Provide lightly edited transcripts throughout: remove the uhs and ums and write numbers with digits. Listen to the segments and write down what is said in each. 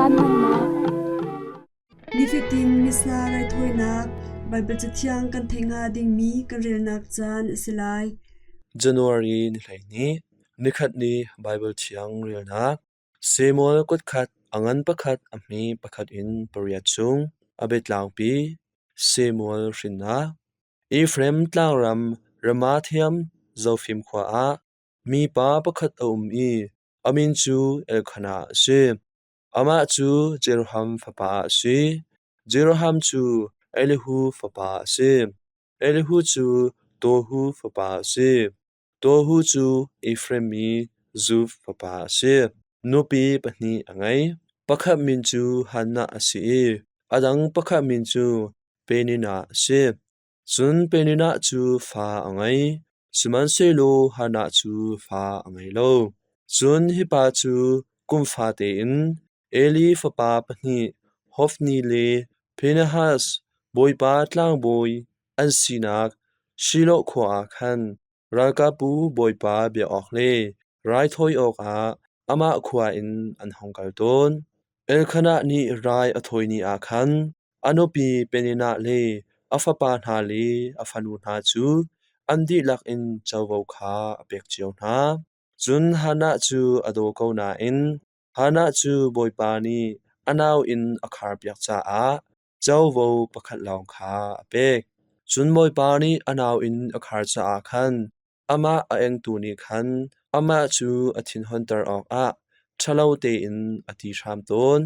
Caan hmannak. Nifatin Missa raithawinak Baibal Cathiang kan theih hnga dingmi kan relnak caan a si lai. January ni 12, nikhat ni Baibal Thiang relnak Samuel kutkhat a ngan pakhat a hme pakhat in pariat chung a biatlangpi Samuel hrinnak Efraim tlangram Ramathaim Zofim khua ah mipa pakhat a um i a min cu Elkanah a si. Amah cu Jeroham fapa a si, Jeroham cu Elihu fapa a si, Elihu cu Tohu fapa a si, Tohu cu Efraim mi Zuf fapa a si. Nupi pahnih a ngei. Pakhat min cu Hannah a si i a dang pakhat min cu Peninnah a si. Cun Peninnah cu fa a ngei, sihmanhsehlaw Hannah cu fa a ngei lo. Cun hi pa cu kum fate in Eli fapa pahnih Hofni le Phinehas Bawipa tlangbawi an sinak Shiloh khua ah khan ralkapbu Bawipa biak awk le raithawi awkah amah khua in an hung kal tawn. Elkanah nih rai a thawi ni ah khan a nupi Peninnah le a fapa hna le a fanu hna cu an dihlak in covo kha a pek cio hna. Cun Hannah cu a daw ko nain Hannah cu Bawipa nih a nau inn a kharpiak caah covo pakhat lawng kha a pek. Cun Bawipa nih a nau inn a khar caah khan amah a engtu nih khan amah cu a thinhunter awkah ṭhalo tein a ti hram tawn.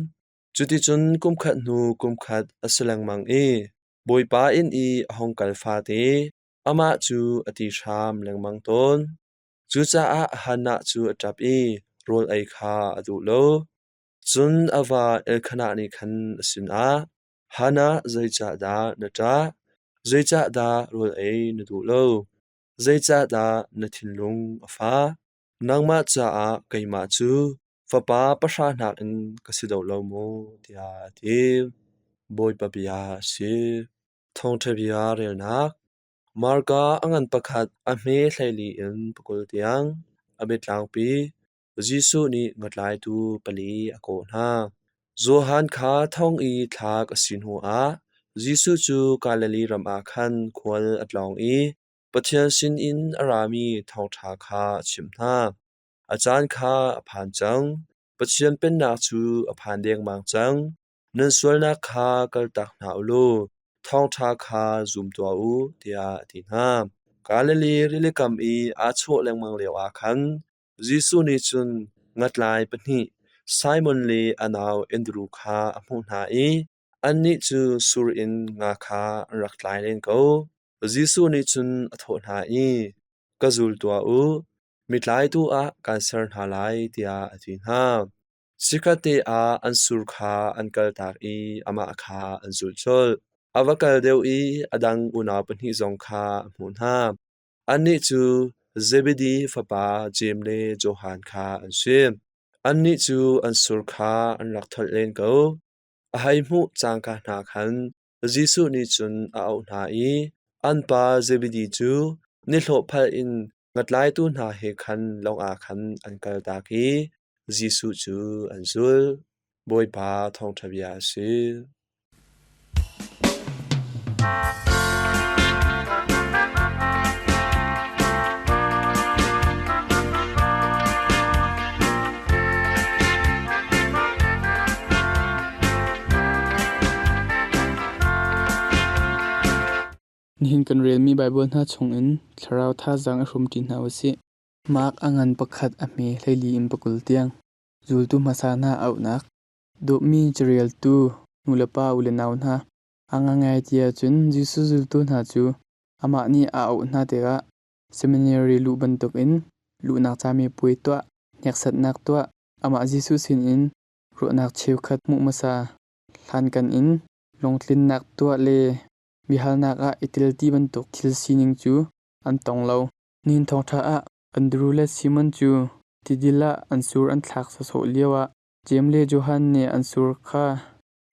Cuticun kumkhat hnu kumkhat a si lengmang i Bawipa inn i a hung kal fate amah cu a ti hram lengmang tawn. Cucaah Hannah cu a ṭap i rawl ei kha a duh lo. Cun a va Elkanah nih khan a sinah, Hannah, zeicahdah na ṭah? Zeicahdah rawl ei na duh lo? Zeicahdah na thinlung a fah? Nangmah caah keimah cu fapa pahra nakin ka si deuh lo maw? tiah a ti. Bawipa bia a si. Thawngṭha bia relnak Marka a ngan pakhat a hme 14 in pakul tiang a biatlangpi Jesuh nih ngatlaitu pali a kawh hna. Johan kha thong i thlak a si hnuah Jesuh cu Galilee ram ah khan khual a tlawng i Pathian sinin a rami thawngṭha kha a chimh hna. A caan kha a phan cang. Pathian Pennak cu a phan dengmang cang. Nan sualnak kha kaltak hna u law thawngṭha kha zum tuah u, tiah a ti hna. Galilee rilikam i aa chawh lengmang lioah khan Jesuh nih cun ngatlai pahnih, Simon le a nau Andru kha a hmuh hna i annih cu sur in nga kha an rak tlai len ko. Jesuh nih cun a thawh hna i, Ka zul tuah u, mi tlaitu ah kaan ser hna lai, tiah a ti hna. Chikkhatte ah an sur kha an kaltak i amah kha an zulh colh. A va kal deuh i a dang unau pahnih zong kha a hmuh hna. Annih cu Zebedi fapa Jeim le Johan kha an si. Annih cu an sur kha an rak tholh len ko. A hei hmuh cangka hna khan Jesuh nih cun a auh hna i an pa Zebedi cu nihlawh phalh in ngatlaitu hna he khan lawng ah khan an kaltak i Jesuh cu an zulh. Bawipa thawngṭha bia a si. Nihin kan relmi Baibal hna chungin thlarau thazaang i hrum ṭi hna u sih. Mark a ngan pakhat a hme 14 in pakul tiang. Zultu hmasa hna auhnak. Dawtmi careltu nulepa u le nau hna, a ngangai ti ahcun Jesuh zultu hna cu amah nih a auh hna tikah seminary luh bantukin luhnak camipuai tuah, hneksaknak tuah, amah Jesuh sinin ruahnak cheukhat hmuh hmasa, hlankan in lungtlinnak tuah le biahalnak ah i tel ti bantuk thil sining cu an tong lo. Nihin thawngṭha ah Andru le Simon cu tidil ah an sur an thlak sawsawh lioah Jeim le Johan nih an sur kha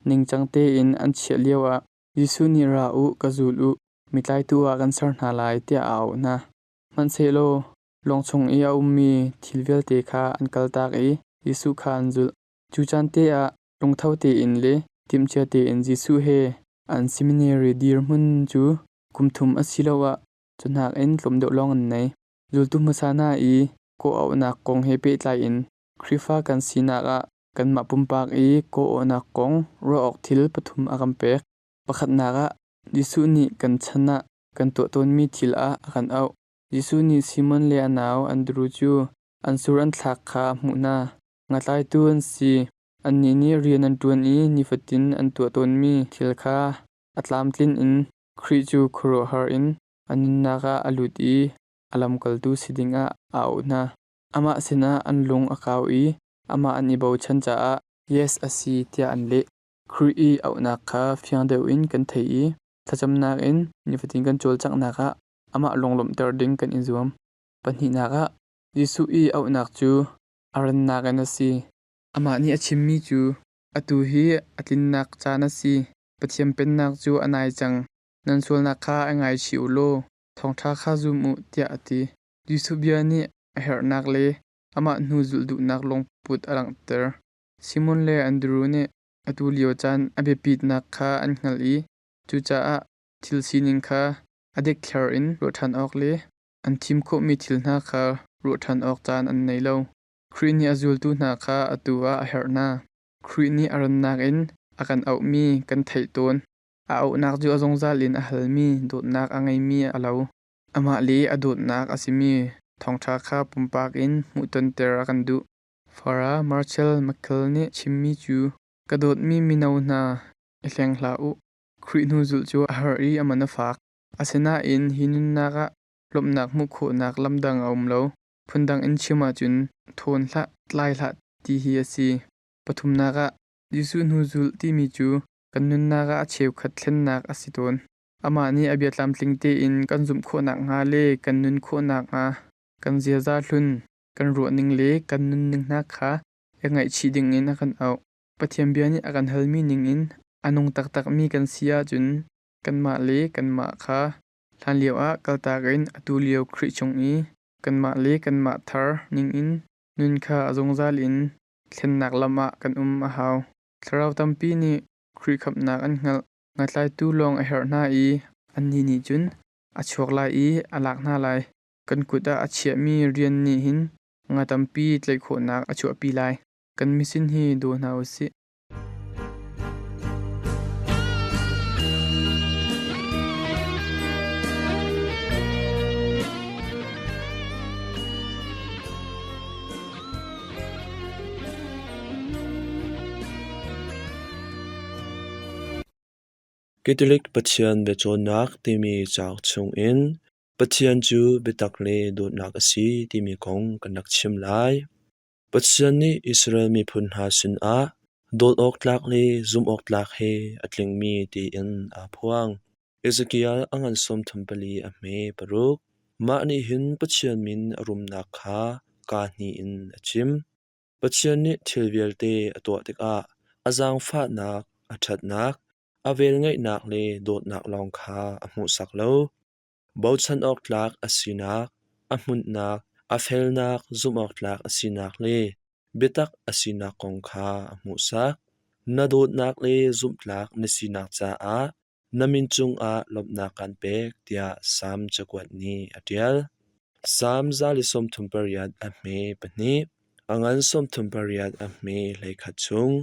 ningcang tein an chiah lioah Jesuh nih ra u, ka zul u, mi tlaitu ah kan ser hna lai tiah a auh hna. Hmanhsehlaw lawng chung i a ummi thil vialte kha an kaltak i Jesuh kha an zulh. Cu caan te ah. Lungtho tein le timhcia tein Jesuh he an seminary dirhmun cu kum thum asiloah cu nakin tlawm deuh lawng an nei. Zultu hmasa hna i kawhauhnak kong he pehtlai in Khrihfa kan sinak ah kanmah pumpak i kawhauhnak kong ruah awk thil pathum a kan pek. Pakhatnak ah, Jesuh nih kan chan ah kan tuah tawnmi thil ah a kan auh. Jesuh nih Simon le a nau Andru cu an sur an thlak kha a hmuh hna. Ngatlaitu an si. Annih nih rian an ṭuan i nifatin an tuah tawnmi thil kha a tlamtlin in Khrih cu khuaruahhar in a nunnak ah a lut i a lamkaltu si dingah a auh hna. Amah sinah an lung a kau i amah an i bochan caah Yes a si tiah an leh. Khrih i auhnak kha fiang deuh in kan theih i thlacamnak in nifatin kan cawlcanghnak ah amah lunglawmhter ding kan i zuam. Pahnihnak ah, Jesuh i auhnak cu a rannak in a si. Amah nih a chimmi cu, Atu hi a tlinnak caan a si. Pathian Pennak cu a nai cang. Nan sualnak kha i ngaichih u law thawngṭha kha zum u, tiah a ti. Jesuh bia nih a herhnak le amah hnu zulh duhnak lungput a langhter. Simon le Andru nih atu lio caan a biapitnak kha an hngalh i cucaah thil sining kha a dikthliar in ruah ṭhan awk le an thim khawhmi thil hna kha ruah ṭhan awk caan an nei lo. Khrih nih a zultu hna kha atu ah a herh hna. Khrih nih a rannak in a kan auhmi kan theih tawn. A auhnak cu a zungzal in a halmi dawtnak a ngeimi a lo. Amah le a dawtnak a simi thawngṭha kha pumpak in hmuhtonter a kan duh. Farah Marshall McCall nih chimmi cu, Ka dawtmi mino hna, i hleng hlah u. Khrih hnu zulh cu a har i a man a fak. Asinain hi nunnak ah lawmhnak hmuh khawhnak lam dang a um lo. Phundang in chim ahcun thawn hlah, tlai hlah ti hi a si. Pathumnak ah, Jesuh hnu zulh timi cu kan nunnak ah a cheukhat thlennak a si tawn. Amah nih a bia tlamtling tein kan zumh khawh nakhnga le kan nun khawh nakhnga kan ziaza hlun, kan ruahning le kan nunning hna kha i ngaihchih dingin a kan auh. Pathian bia nih a kan halmi ningin a nung taktakmi kan si ahcun kanmah le kanmah kha hlanlio ah kaltak in atu lio Khrih chung i kanmah le kanmah thar ningin nun kha a zungzal in thlennak lam ah kan um a hau. Thlarau tampi nih Khrih khamhnak an hngalh. Ngatlaitu lawng a herh hna i annih nih cun a chuak lai i a lak hna lai. Kan kut ah a chiahmi rian nih hin nga tampi tlaih khawhnak a chuahpi lai. Kan mission hi daw hna u sih. Catholic Pathian biacawnnak timi cauk chungin Pathian cu biatak le dawtnak a si timi kong kan rak chim lai. Pathian nih Israel miphun hna sinah dawt awk tlak le zumh awk tlak he a tlingmi tiin aa phuang. Ezekiel a ngan 34 a hme paruk. Mah nih hin Pathian min a rumnak kha kaa hnih in a chim. Pathian nih thil vialte a tuah tikah a zaangfahnak, a ṭhatnak, a velngeihnak le dawtnak lawng kha a hmuhsak lo. Bochan awk tlak a sinak, a hmunhnak, a felnak, zumh awk tlak a sinak le biatak a sinak kong kha a hmuhsak. Na dawtnak le zumhtlak na sinak caah na min cungah lawmhnak kan pek tiah Salm cakuat nih a ṭial. Salm 138 a hme pahnih, a ngan 38 a hme 11 chung.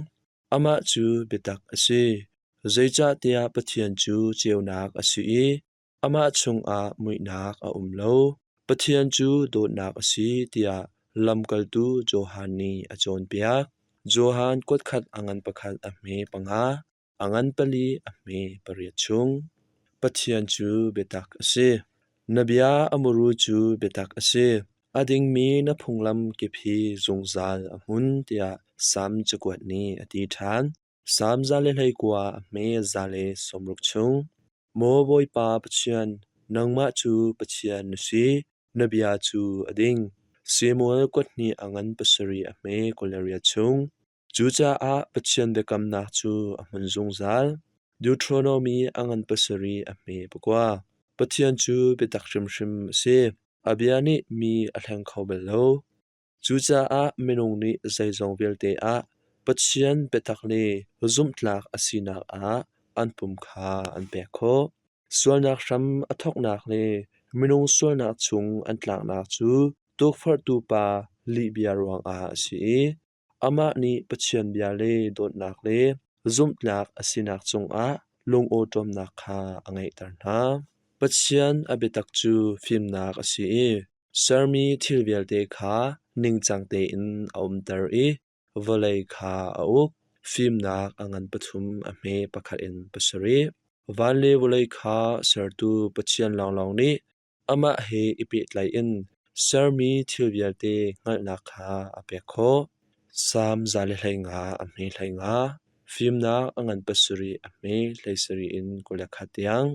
Amah cu biatak a si, zeicahtiah Pathian cu ceunak a si i amah chungah muihnak a um lo. Pathian cu dawtnak a si tiah lamkaltu Johan nih a cawnpiak. Johan kuatkhat a ngan pakhat a hme panga, a ngan pali a hme pariat chung. Pathian cu biatak a si. Na bia a muru cu biatak a si. A dingmi na phunglam kip hi zungzal a hmun tiah Salm cakuat nih a ti ṭhan. Salm 119 a hme 160 chung. Maw Bawipa Pathian, nangmah cu Pathian na si, na bia cu a ding. Samuel kuat hnih a ngan pasarih a hme 28 chung. Cucaah Pathian biakamnak cu a hmun zungzal. Deuteronomy a ngan pasarih a hme pakua. Pathian cu biatak hrimhrim a si. A bia nih mi a hleng kho bal lo. Cucaah minung nih zeizong vialte ah Pathian biatak le zumhtlak a sinak ah an pum kha an pek khawh. Sualnak hram a thawknak le minung sualnak chung an tlaknak cu tukforhtu pa lihbia ruangah a si i amah nih Pathian bia le dawtnak le zumhtlak a sinak cungah lungawṭawmnak kha a ngeihter hna. Pathian a biatak cu fimnak a si i sermi thil vialte kha ningcang tein a umter i vawlei kha a uk. Fimnak a ngan pathum a hme pakhat in pasarih. Van le vawlei kha sertu Pathian lawnglawng nih amah he i pehtlaih in sermi thil vialte hngalhnak kha a pek khawh. Salm 115 a hme 15, fimnak a ngan pasarih a hme 17 in 21 tiang.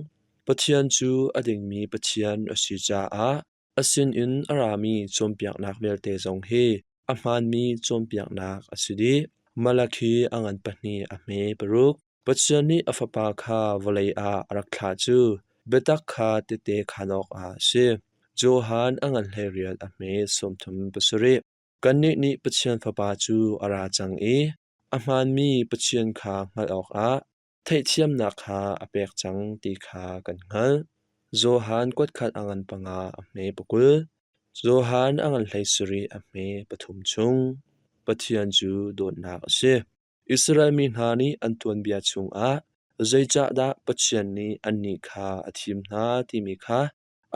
Pathian cu a dingmi Pathian a si caah a sinin a rami cawnpiaknak vialte zong hi a hmaanmi cawnpiaknak a si dih. Malakhi a ngan pahnih a hme paruk. Pathian nih a Fapa kha vawlei ah a rak thlah cu biatak kha tehte khaan awkah a si. Johan a ngan 18 a hme 37. Kannih nih Pathian Fapa cu a ra cang i a hmaanmi Pathian kha hngalh awkah theihthiamnak kha a pek cang ti kha kan hngalh. Johan kuatkhat a ngan panga a hme pakul, Johan a ngan 17 a hme pathum chung. Pathian cu dawtnak a si. Israel mi hna nih an tuanbia chungah zeicahdah Pathian nih annih kha a thim hna timi kha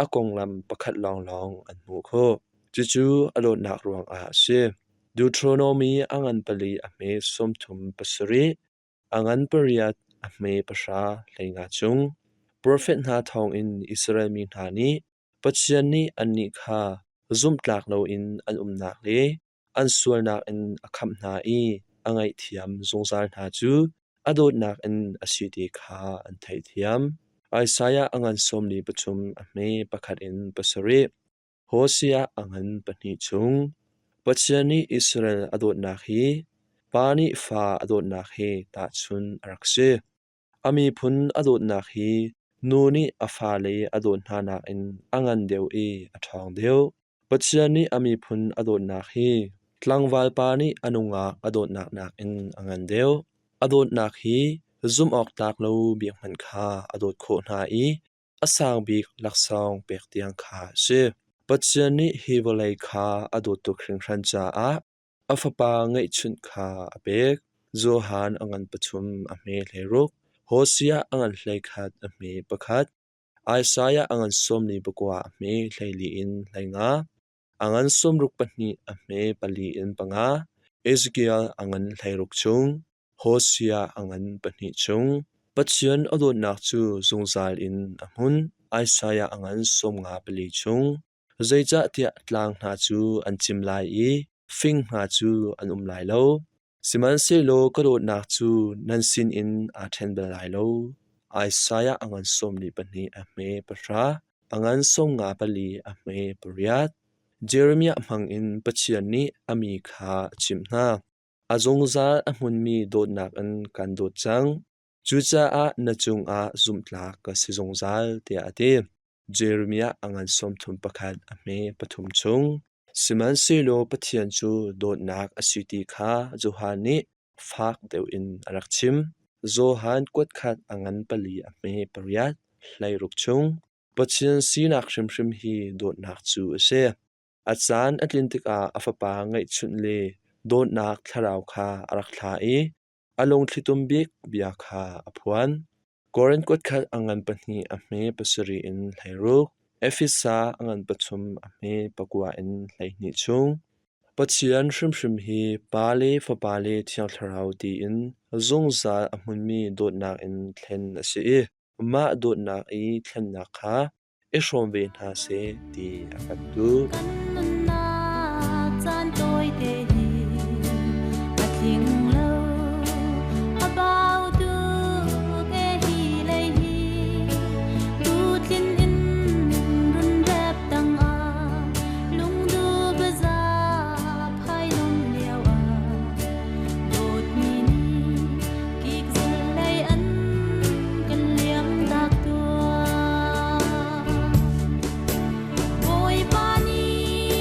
a konglam pakhat lawnglawng an hmuh khawh. Cucu a dawtnak ruangah a si. Deuteronomy a ngan pali a hme 37, a ngan pariat a hme pahra 15 chung. Profet hna thawngin Israel mi hna nih Pathian nih annih kha zumhtlak loin an umnak le an sualnak in a khamh hna i a ngaihthiam zungzal hna cu a dawtnak in a si ti kha an theihthiam. Isaiah a ngan 43 a hme pakhat in pasarih, Hosea a ngan pahnih chung. Pathian nih Israel a dawtnak hi pa nih fa a dawtnak he tahchunh a rak si. A miphun a dawtnak hi nu nih a fale a dawt hna nakin a ngan deuh i a ṭhawng deuh. Pathian nih a miphun a dawtnak hi tlangval pa nih a nungak a dawtnak nakin a ngan deuh. A dawtnak hi zumhawktlak lo bik hmanh kha a dawt khawh hna i a sang bik laksawng pek tiang kha a si. Pathian nih hi vawlei kha a dawt tuk hringhran caah a fapa ngeihchunh kha a pek. Johan a ngan pathum a hme 16, Hosea a ngan 11 a hme pakhat, Isaiah a ngan 49 a hme 14 in 15, a ngan 62 a hme pali in panga, Ezekiel a ngan 16 chung, Hosea a ngan pahnih chung. Pathian a dawtnak cu zungzal in a hmun. Isaiah a ngan 54 chung. Zeicahtiah tlang hna cu an cim lai i fing hna cu an um lai lo. Sihmanhsehlaw ka dawtnak cu nan sinin aa ṭhen bal lai lo. Isaiah a ngan 42 a hme pahra, a ngan 54 a hme pariat. Jeremiah hmangin Pathian nih a mi kha a chimh hna. A zungzal a hmunmi dawtnak in kan dawt cang. Cucaah na cungah zumhtlak ka si zungzal, tiah a ti. Jeremiah a ngan 31 a hme pathum chung. Sihmanhsehlaw Pathian cu dawtnak a si ti kha Johan nih fak deuh in a rak chim. Johan kuatkhat a ngan pali a hme pariat 16 chung. Pathian sinak hrimhrim hi dawtnak cu a si. A caan a tlin tikah a fapa ngeihchunh le dawtnak thlarau kha a rak thlah i a lungthlitum bik bia kha a phuan. Korin kuatkhat a ngan pahnih a hme pasarih in 16, Efesa a ngan pathum a hme pakua in 12 chung. Pathian hrimhrim hi Pa le Fapa le Thiang Thlarau tiin zungzal a hmunmi dawtnak in thlen a si i mah dawtnak i thlennak kha i hrawm ve hna seh ti a kan duh. Kan nunnak caan tawite hi a tling lo, a bau tuk e hi lei hi tutlin in run rep tang ah lungdu baza phai lom lio ah dawtmi nih kik lei an kan liam tak tuah. Bawipa nih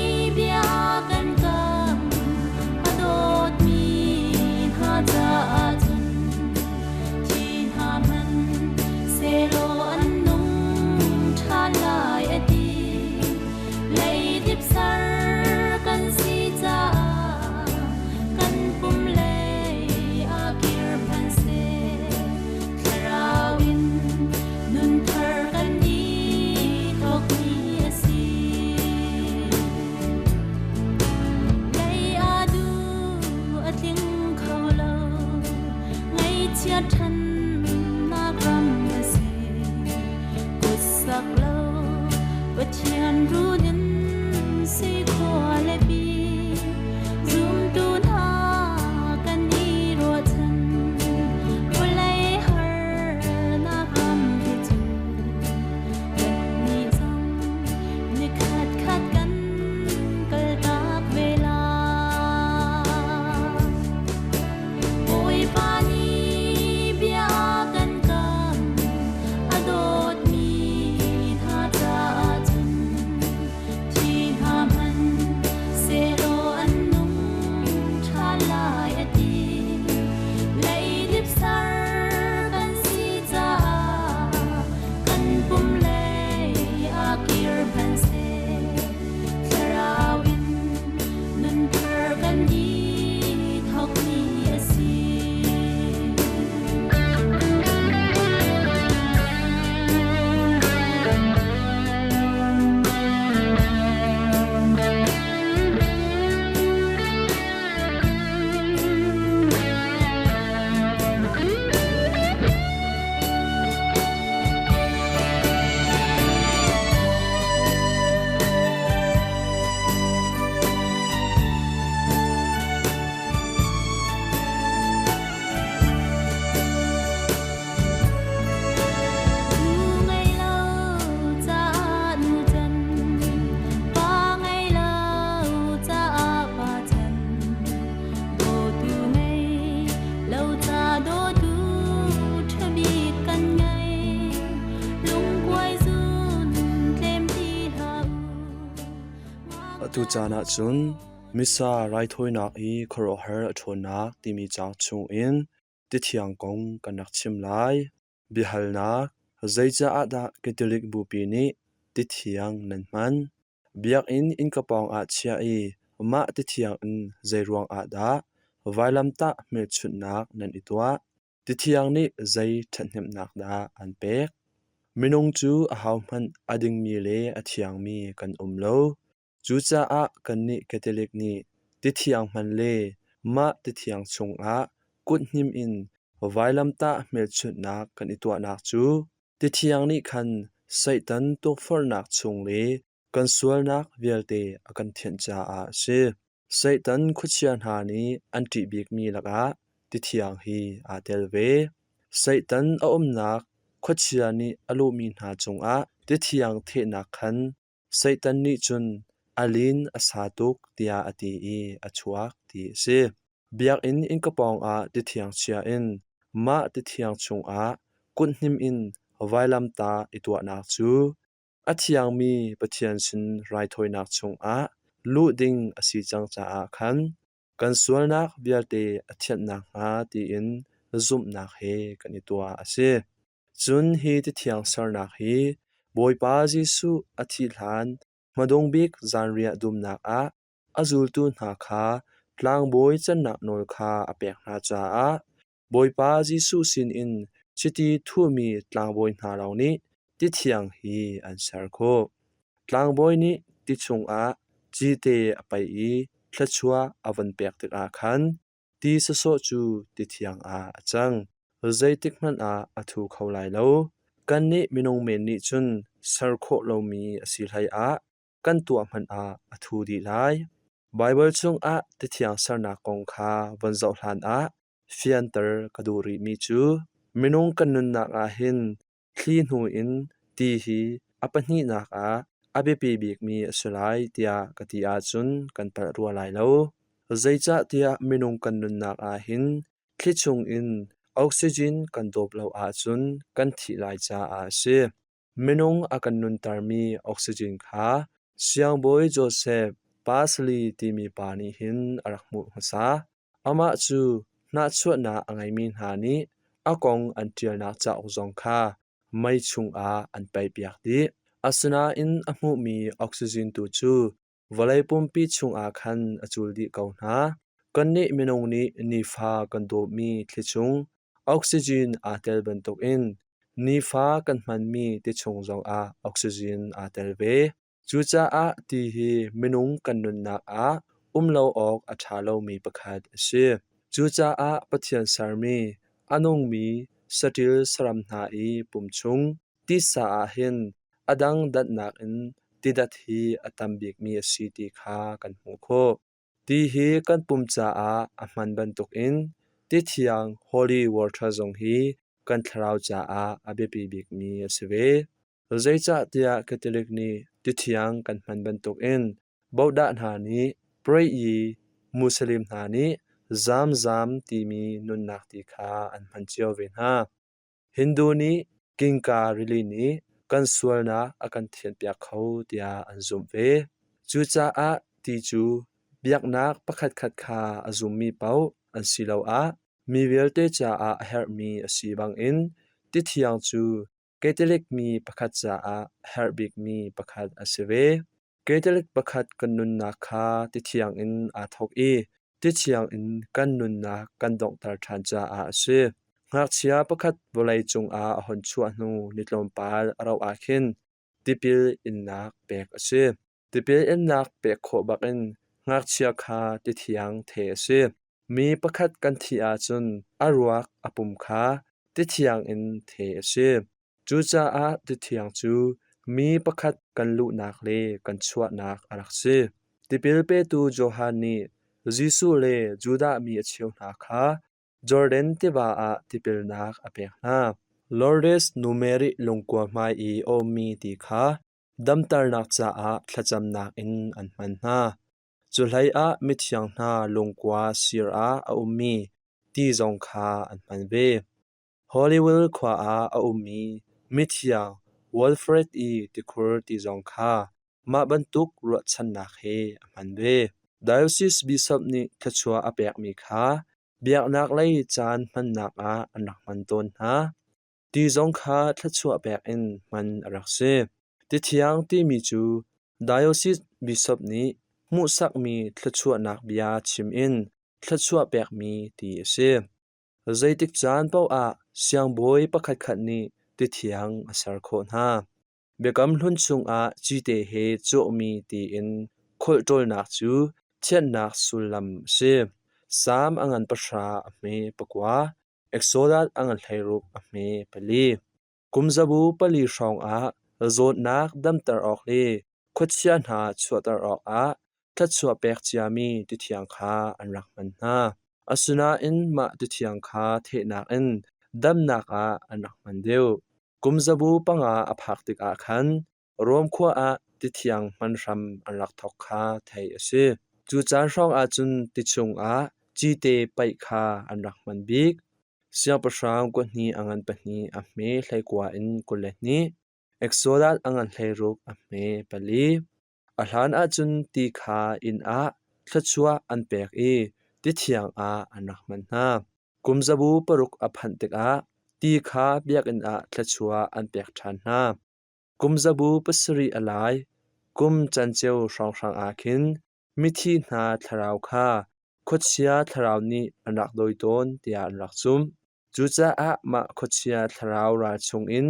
Ngaihchiat ṭhannak ram a si. Kutsak lo Pathian runin si khua le pi. Zumtu hna kan i ruahchan. Vawlei harnak ram hi cu kannih zong nikhat khat kan kaltak ve lai. Bawipa nih bia kan kam, a dawtmi hna caah cun thi hna hmanh sehlaw an nung ṭhan lai a ti. Leidip ser kan si caah kan pum lei ah kir hmanhseh thlarau in nunthar kan i thawkmi a si. Nu ngei lo caah nu can, pa ngei lo caah pa can, dawtu ngei lo ca dawtu ṭha bik kan ngei. Lungkuai zun tlem ti hlah u. Atu caan ahcun Missa raithawinak i khuaruahhar a ṭhawnnak timi cauk chungin Tithiang kong kan rak chim lai. Biahalnak: Zeicah dah Catholic Bupi nih tithiang nan hman? Biakinn innka pawngah chiah i mah tithiang in zeiruang ah dah vailamtah hmelchunhnak nan i tuah? Tithiang nih zei ṭhathnemhnak dah an pek? Minung cu ahohmanh a dingmi le a thiangmi kan um lo. Cucaah kannih Catholic nih tithiang hman le mah tithiang chungah kuthnim in vailamtah hmelchunhnak kan i tuahnak cu tithiang nih khan Satan tukforhnak chung le kan sualnak vialte a kan thianh caah a si. Satan khuachia hna nih an ṭih bikmi lakah tithiang hi aa tel ve. Satan a umnak khuachia nih a luhmi hna cungah tithiang thehnak khan Satan nih cun a lin a sa tuk tiah a ti i a chuak ti a si. Biakinn innka pawngah tithiang chia in mah tithiang chungah kuthnim in vailamtah i tuahnak cu a thiangmi Pathian sin raithawinak chungah luh ding a si cang caah khan kan sualnak vialte a thianh nakhnga tiin zumhnak he kan i tuah a si. Cun hi tithiang sernak hi Bawipa Jesuh a thih hlan hmadung bik zanriah dumnak ah a zultu hna kha tlangbawi cannak nawl kha a pek hna caah Bawipa Jesuh sinin chiti thuhmi tlangbawi hna lawng nih tithiang hi an ser khawh. Tlangbawi nih ti chungah cite a paih i thluachuah a von pek tikah khan ti sawsawh cu tithiang ah a cang. Zeitikhmanh ah a thu kho lai lo. Kannih minung men nih cun ser khawh lomi a si hleiah kan tuah hmanh ah a thu dih lai. Baibal chungah tithiang sernak kong kha von zoh hlanah fianter ka duh rihmi cu minung kan nunnak ah hin thli hnu in ti hi a pahnihnak ah a biapi bikmi a si lai tiah ka ti ahcun kan palh rua lai lo. Zeicahtiah minung kan nunnak ah hin thli chungin oxygen kan dawp lo ahcun kan thih lai caah a si. Minung a kan nuntermi oxygen kha Siangbawi Joseph Parsley timi pa nih hin a rak hmuh hmasa. Amah cu hnahchuahnak a ngeimi hna nih a kong an ṭialnak cauk zong kha mei chungah an paihpiak dih. Asinain a hmuhmi oxygen tu cu vawlei pumpi chungah khan a cul dih ko hna. Kannih minung nih nifa kan dawpmi thlichung oxygen aa tel bantukin nifa kan hmanmi tichung zongah oxygen aa tel ve. Cucaah ti hi minung kan nunnak ah um lo awk a ṭha lomi pakhat a si. Cucaah Pathian sermi A nungmi saṭil saram hna i pum chung tisa ah hin a dang danhnak in tidat hi a tam bikmi a si ti kha kan hmuh khawh. Ti hi kan pum caah a hman bantukin ti thiang holy water zong hi kan thlarau caah a biapi bikmi a si ve. Zeicahtiah Catholic nih ti thiang kan hman bantukin Bodah hna nih Pray i Muslim hna nih Zamzam timi nunnak ti kha an hman cio ve hna. Hindu nih Kingka rili nih kan sualnak a kan thianhpiak kho tiah an zumh ve. Cucaah ti cu biaknak pakhatkhat kha a zummi paoh an siloah mi vialte caah a herhmi a si bangin ti thiang cu Catholic mi pakhat caah a herh bikmi pakhat a si ve. Catholic pakhat kan nunnak kha ti thiang in aa thawk i ti thiang in kan nunnak kan donghter ṭhan caah a si. Ngakchia pakhat vawlei cungah a hon chuah hnu ni tlawmpal a rauh ah khin tipil innak pek a si. Tipil innak pek khawh bakin ngakchia kha ti thiang the a si. Mi pakhat kan thih ahcun a ruak a pum kha ti thiang in the a si. Cucaah ti thiang cu mi pakhat kan luhnak le kan chuahnak a rak si. Tipil petu Johan nih Jesuh le Judah mi a cheu hna kha Jordan tiva ah tipilnak a pek hna. Lourdes nu Mary lungkua hmai i a ummi ti kha damternak caah thlacamnak in an hman hna. Cuhleiah mithiang hna lungkua sir ah a ummi ti zong kha an hman ve. Hollywood khua ah a ummi mithiang Wilfred i tikhur ti zong kha mah bantuk ruahchannak he a hman ve. Diocese bishop nih thluachuah a pekmi kha biaknak lei caan hmannak ah an rak hman tawn hna. Ti zong kha thluachuah pek in hman a rak si. Ti thiang timi cu diocese bishop nih hmuhsakmi thluachuahnak bia chim in thluachuah pekmi ti a si. Zeitik caan paoh ah siangbawi pakhatkhat nih ti thiang a ser khawh hna. Biakam Hlun chungah cite he cawhmi tiin kholh ṭawlnak cu thianhnak sullam a si. Salm a ngan pahra a hme pakua, Exodus a ngan 16 a hme pali. Kumzabu pali hrawngah zawtnak damter awk le khuachia hna chuahter awkah thluachuah pek ciami ti-thiang kha an rak hman hna. Asinain mah ti-thiang kha thehnak in damnak ah an rak hman deuh. Kumzabu panga a phak tikah khan Rom khua ah ti-thiang hman hram an rak thawk kha theih a si. Cu caan hrawng ahcun ti chungah cite paih kha an rak hman bik. Siangpahrang kuahnih a ngan pahnih a hme 19 in 22, Exodus a ngan 16 a hme pali. A hlan ahcun ti kha inn ah thluachuah an pek i ti thiang ah an rak hman hna. Kumzabu paruk a phanh tikah ti kha biakinn ah thluachuah an pek ṭhan hna. Kumzabu pasarih a lai, kum canceo hrawnghrang ah khin mithi hna thlarau kha khuachia thlarau nih an rak dawi tawn tiah an rak zumh. Cucaah mah khuachia thlarau ral chungin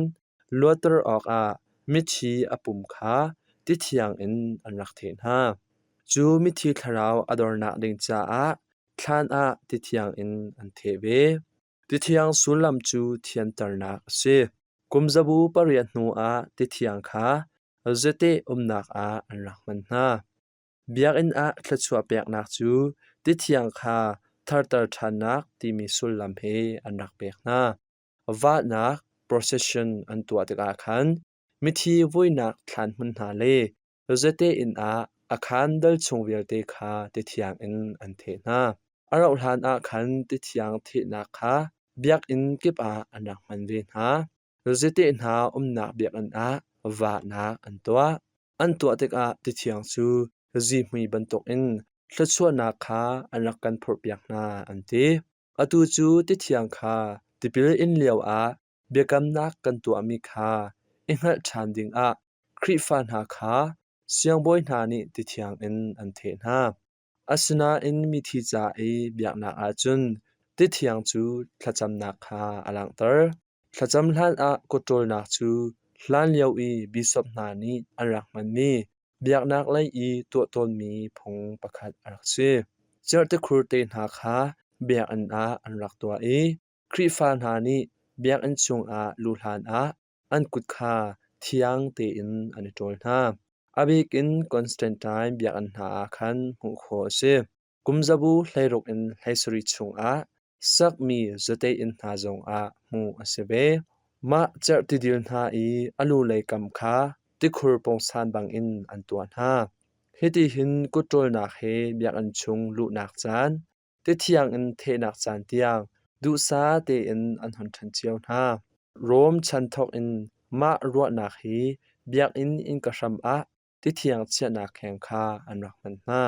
luatter awkah mithi a pum kha ti thiang in an rak theh hna. Cu mithi thlarau a dornak ding caah thlan ah ti thiang in an theh ve. Ti thiang sullam cu thianternak a si. Kumzabu pariat hnuah ti thiang kha zete umnak ah an rak hman hna. Biakinn ah thluachuah peknak cu ti thiang kha tharter ṭhannak timi sullam he an rak pek hna. Vahnak procession an tuah tikah khan mithi vuinak thlan hmun hna le zete inn ah a khaan dal chung vialte kha ti thiang in an theh hna. A rauhhlan ah khan ti thiang thehnak kha biakinn kip ah an rak hman ve hna. Zete hna umnak biakinn ah vahnak an tuah. An tuah tikah ti thiang cu zihmui bantukin thluachuahnak kha an rak kan phurhpiak hna, an ti. Atu cu ti thiang kha tipil in lioah biakamnak kan tuahmi kha i hngalh ṭhan dingah Khrihfa hna kha siangbawi hna nih ti thiang in an theh hna. Asinain mithi ca i biaknak ah cun ti thiang cu thlacamnak kha a langhter. Thlacam hlanah kutṭawlnak cu hlanlio i bishop hna nih an rak hmanmi biaknak lei i tuah tawnmi phung pakhat a rak si. Cerhtikhur te hna kha biakinn ah an rak tuah i Khrihfa hna nih biakinn chungah luh hlanah an kut kha thiang tein an i ṭawl hna. A bik in Constantine biakinn hna ah khan hmuh khawh a si. Kumzabu 16 in 17 chungah sakmi zateinn hna zongah hmuh a si ve. Mah cerhtidil hna i a lu lei kam kha tikhur pawngsan bangin an tuah hna. Hitihin kut ṭawlnak he biakinn chung luhnak caan, tithiang in thehnak caan tiang duhsah tein an hun ṭhan cio hna. Rom chan thawk in mah ruahnak hi biakinn innka hram ah tithiang chiahnak kheng kha an rak hman hna.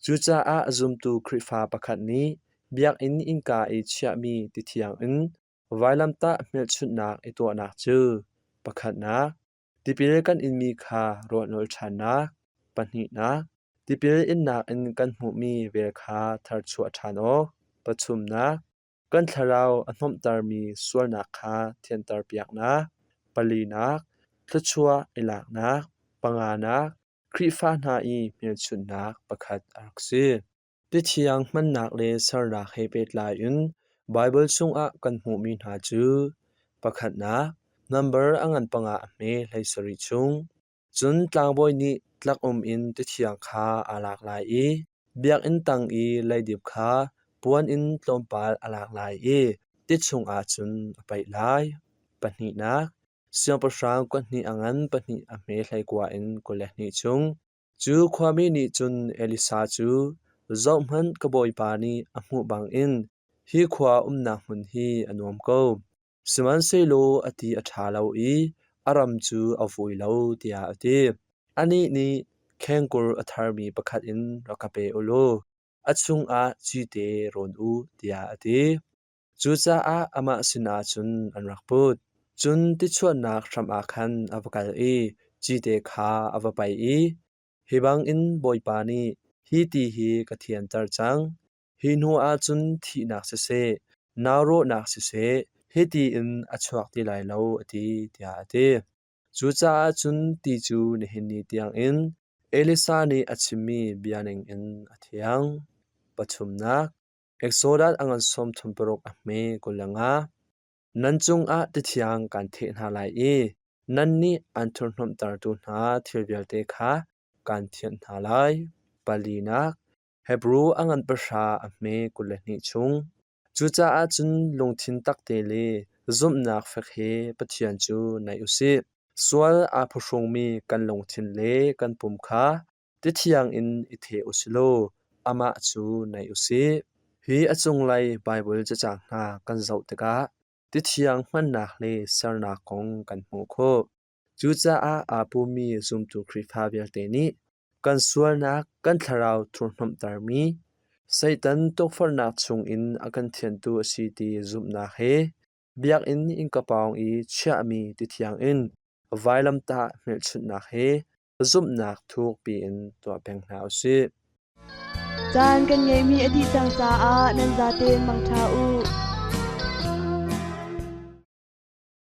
Cucaah zumtu Khrihfa pakhat nih biakinn innka i chiahmi tithiang in vailamtah hmelchunhnak i tuahnak cu pakhatnak, tipil kan inmi kha ruahnolh ṭhannak, pahnihnak, tipil innak in kan hmuhmi vel kha tharchuah ṭhan awk, pathumnak, kan thlarau a hnomhtermi sualnak kha thianterpiaknak, palinak, thluachuah i laknak, panganak, Khrihfa hna i hmelchunhnak pakhat a rak si. Tithiang hmannak le sernak he pehtlai in Baibal chungah kan hmuhmi hna cu: Pakhatnak, nambar a ngan panga a hme 17 chung. Cun tlangbawi nih tlak-um in tithiang kha aa lak lai i biakinn tang i leidip kha puan in tlawmpal a lak lai i ti chungah cun a paih lai. Pahnihnak, Siangpahrang kuahnih a ngan pahnih a hme 19 in 22 chung. Cu khuami nih cun Elisha cu, “Zohhmanh, ka bawipa nih a hmuh bangin hi khua umnak hmun hi a nuam ko. Sihmanhsehlaw a ti a ṭha lo i a ram cu a vui lo,” tiah a ti. Anih nih, “Khengkur a tharmi pakhat in rak ka pe u law a chungah cite rawn u,” tiah a ti. Cucaah amah sinah cun an rak put. Cun tichuannak hram ah khan a va kal i cite kha a va paih i, “Hi bangin Bawipa nih hi ti hi ka thianter cang. Hi hnuah cun thihnak siseh, naurawhnak siseh, hiti in a chuak ti lai lo,” a ti, tiah a ti. Cucaah cun ti cu nihin ni tiangin Elisha nih a chimmi bia ningin a thiang. Pathumnak. Exodus a ngan 36 a hme 25. Nan cungah tithiang kaan theh hna lai i nannih aan thurhhnawmhtertu hna thil vialte kha kaan thianh hna lai. Palinak, Hebru a ngan pahra a hme 22 chung. Cucaah cun lungthin takte le zumhnak fek he Pathian cu naih u sih. Sual aa phuhrungmi kan lungthin le kan pum kha Tithiang in i theh u si law amah cu naih u sih. Hi a cunglei Baibal cacang hna kan zoh tikah tithiang hmannak le sernak kong kan hmuh khawh. Cucaah aa pummi zumtu Khrihfa vialte nih kan sualnak kan thlarau thurhhnawmhtermi Satan tukforhnak chungin a kan thianhtu a si ti zumhnak he biakinn innka pawng i chiahmi tithiang in vailamtah hmelchunhnak he zumhnak thuk piin tuah peng hna u sih. Caan kan ngeihmi a dih cang caah nan zatein mangṭha u.